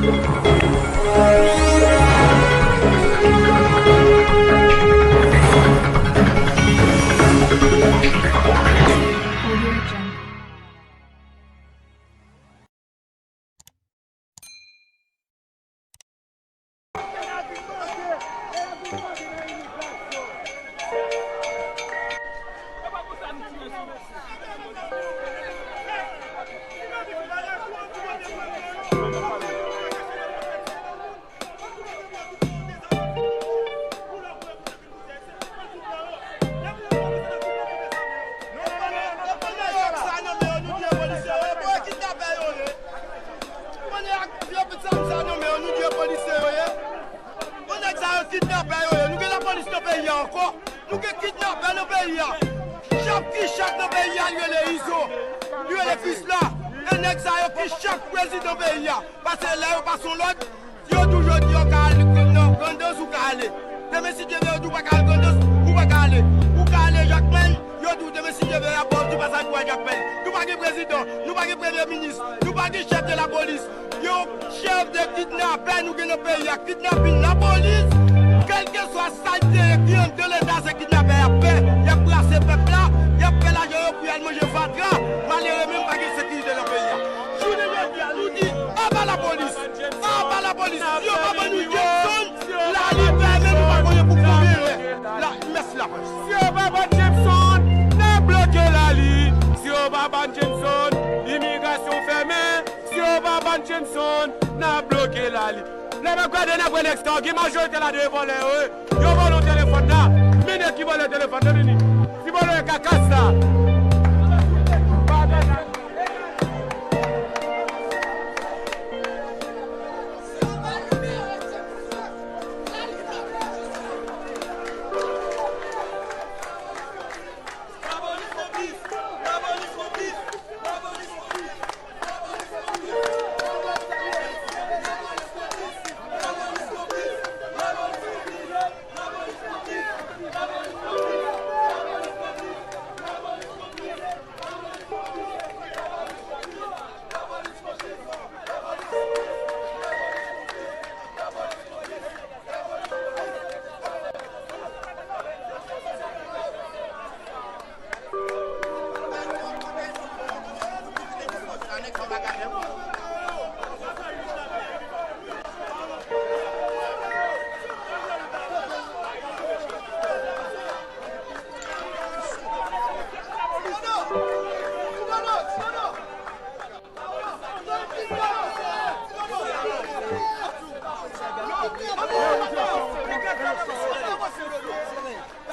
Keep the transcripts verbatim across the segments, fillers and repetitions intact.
Nèg sa yo kidnapè yo ye. Bon, nèg sa yo kidnapè yo ye. Nou gen lapolis nan peyi a ankò. Nou gen kidnapè nan peyi a. Chèf ki chèf nan peyi a, li rele Izo. Li rele Krisla. E nèg sa yo ki chèf prezidan peyi a. Paske lè yo pase yon lòd, yo di w jodi a w ka al nan Grandans, ou ka ale. Demen si Dye vle, yo di w pa ka al Grandans, ou pa ka ale. Ou ka ale Jakmèl, yo di w demen si Dye vle, y ap ba w ti pasaj pou al Jakmèl. Nou pa gen prezidan, nou pa gen premye minis, nou pa gen chèf de lapolis. Yon chèf de kidnapè nou gen nan peyi a, kidnapin lapolis, kèlkeswa sa l te ye ki anndan leta, se kidnapè y ap fè. Y ap brase pèp la, y ap fè lajan yo pou y al manje fatra. Malere menm pa gen sekirite nan peyi a. Jounen jodi a, nou di, aba lapolis, aba lapolis. Si yo pa ban nou Jameson, lali fèmen, nou pa konnen pou konbyen lè. La, mèsi laprès. Si yo pa ban Jameson, n ap bloke lali. Si yo pa ban Jameson, imigrasyon fèmen. Si yo pa ban Jameson, n ap bloke lali. Lè m ap gade, n ap wè nèg sa yo, gen majorite ladan yo vòlè yo, wi. Yo vòlè yon telefòn la. Men nèg ki vòlè telefòn nan, vini. Ki vòlè kaka sa.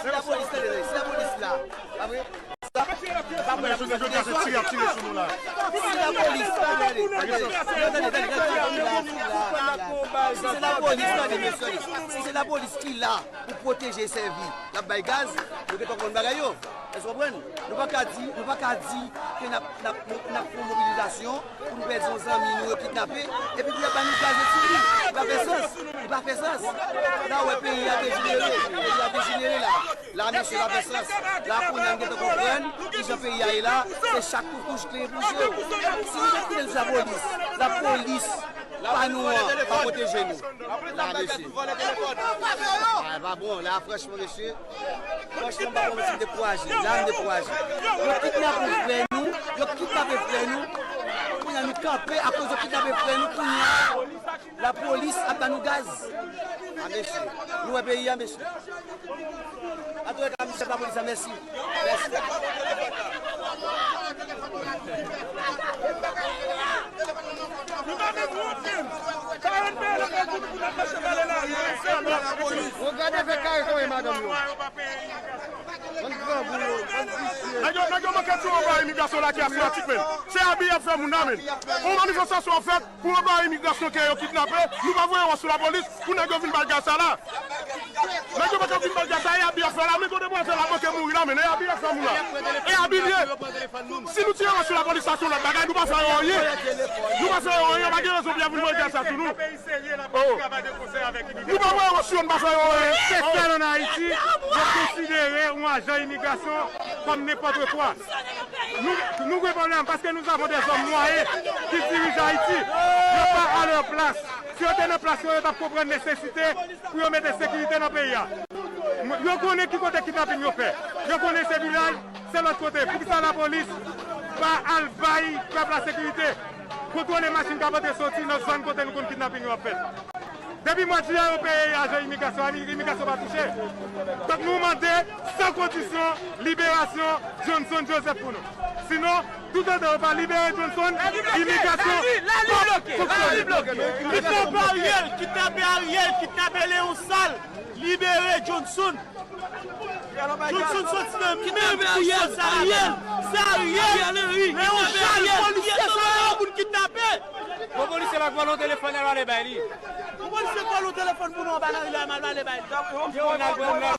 Si lapolis tande, si lapolis la, apre, sa pa la polis la tire sou nou la. Si lapolis pa tande, tande, tande, tande, tande, tande, tande, tande, tande, tande, si se lapolis, tande, mesye, si se lapolis ki la pou pwoteje, sèvi, l ap bay gaz, yo gentan konprann bagay yo. Èske w konprann? Nou pa ka di, nou pa ka di ke n ap, n ap, n ap fè yon mobilizasyon pou nou pèdi yon zanmi nou yo kidnape, epi pou y ap ba nou gaz etili. Li pa fè sans. Li pa fè sans. La, w wè peyi a dejenere. Peyi a dejenere la. La, mesye, la fè sans. La, kounye a, n gentan konprann kijan peyi a ye la. Se chak koukouch kleye pou je w. Si nou ret koute sou lapolis, lapolis pa nou an pa pwoteje nou. La, mesye. A, pa bon. La, franchman, mesye. Franchman, m pa konn si m dekouraje. La, m dekouraje. Yo kidnape frè nou. Yo kidnape frè nou. Kounye a, nou kanpe akoz yo kidnape frè nou. Kounye a, lapolis ap ba nou gaz. A, mesye. Nou wè peyi a, mesye. Antouka, chèf lapolis la, mèsi. Mèsi. Nou pa met wont menm. Sa yo te mete pou nou pou n ap mache pale la. Regade fè kare kòman madanm yo. Bann grangou yo, bann visye. Nèg yo, nèg yo manke tou anba imigrasyon la ki asou atik menm. Se abi y ap fè moun nan menm. Yon manifestasyon ap fèt pou anba imigrasyon ke yo kidnape. Nou pa voye wòch sou lapolis pou nèg yo vin bay gaz sa la. Nèg yo pa ka vin bay gaz la, e abi y ap fè la, men kote pwofesè la manke mouri la, men e abi y ap fè moun la. E abi l ye. Si nou tire yon sou lapolis, sa se yon lòt bagay, nou pa fè yo anyen. Nou pa fè yo anyen, yo pa gen rezon pou y ap vin voye gaz la sou nou. Oh. Nou pa voye yo sou yo, nou pa fè yo anyen. Peyi sòsèl ann Ayiti, yo konsidere yon ajan imigrasyon kòm nenpòt kwa. Nou, nou gen pwoblèm paske nous avons des hommes noirs qui dirigent Haïti. Yo pa à leur place. Si yo te nan plas yo, yo t ap konprann nesesite pou yo mete sekirite nan peyi a. Yo konnen ki kote kidnaping yo fè. Yo konnen se vilaj, se lòt kote. Poukisa lapolis pa al bay pèp la sekirite? Kontwole machin k ap antre soti nan zòn kote nou konn kidnaping yo ap fèt. Depi mwa jiyè yo peye ajan imigrasyon, ami- imigrasyon pa touche. Donk nou mande san kondisyon liberasyon Johnson Joseph pou nou. Sinon, toutotan yo pa libere Johnson, imigrasyon p ap fonksyone. Kidnape Ariel, kidnape Ariel, kidnape Leon Sal, libere Johnson. Johnson soti nan menm kondisyon sa la. Ariel, se Ariel. Leon Sal, polisye sa yo pou n kidnape. Bon, polisye la k vòlè yon telefòn, al pale bay li. Bon, polisye k vòlè yon telefòn pou nou anba lari la, al pale bay li. Yo, n al pran l la.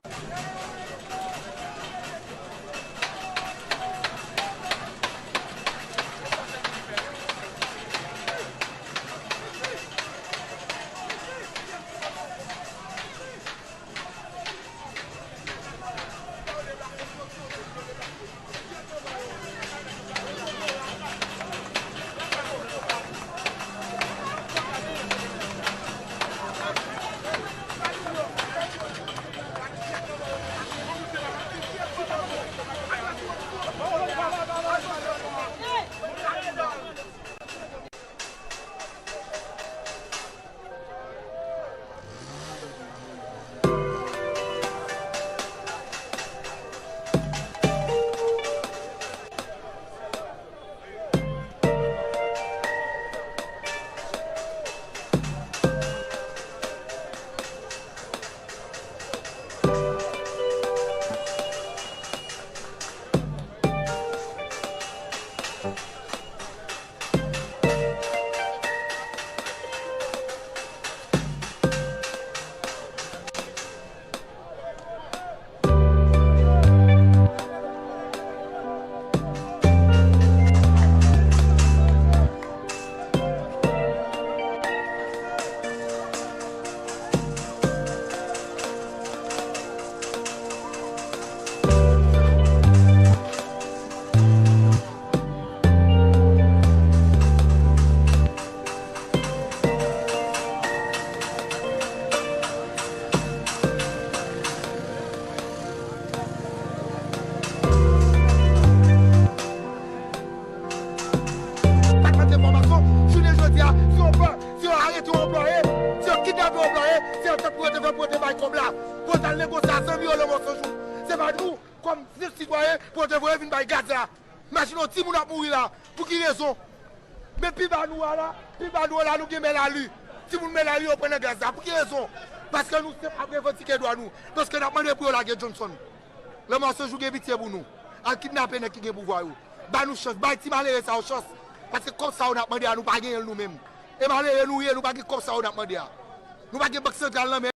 Sa k mande enfòmasyon, jounen jodi a, si yo pran, si yo arete yon anplwaye, si yo kidnape yon anplwaye, se yon tèt pou yo te fè pou yo te bay kòb la. Pou yo t al negosye a zanmi yo Lanmò San Jou. Se pa nou, kòm sitwayen, pou yo te voye vin bay gaz la. Imajine w, timoun ap mouri la. Pou ki rezon? Men pi ba nou a la, pi ba nou a la, nou gen Mèlali. Timoun Mèlali yo pran nan gaz la. Pou ki rezon? Paske nou se ap revandike dwa nou. Paske n ap mande pou yo lage Johnson. Lanmò San Jou gen pitye pou nou. Al kidnape nèg ki gen pouvwa yo. Ba nou chans, bay ti malere sa yo chans. Paske kòb sa yo n ap mande a, nou pa genyen l nou menm. E malere nou ye, nou pa gen kòb sa yo n ap mande a. Nou pa gen bank santral nan men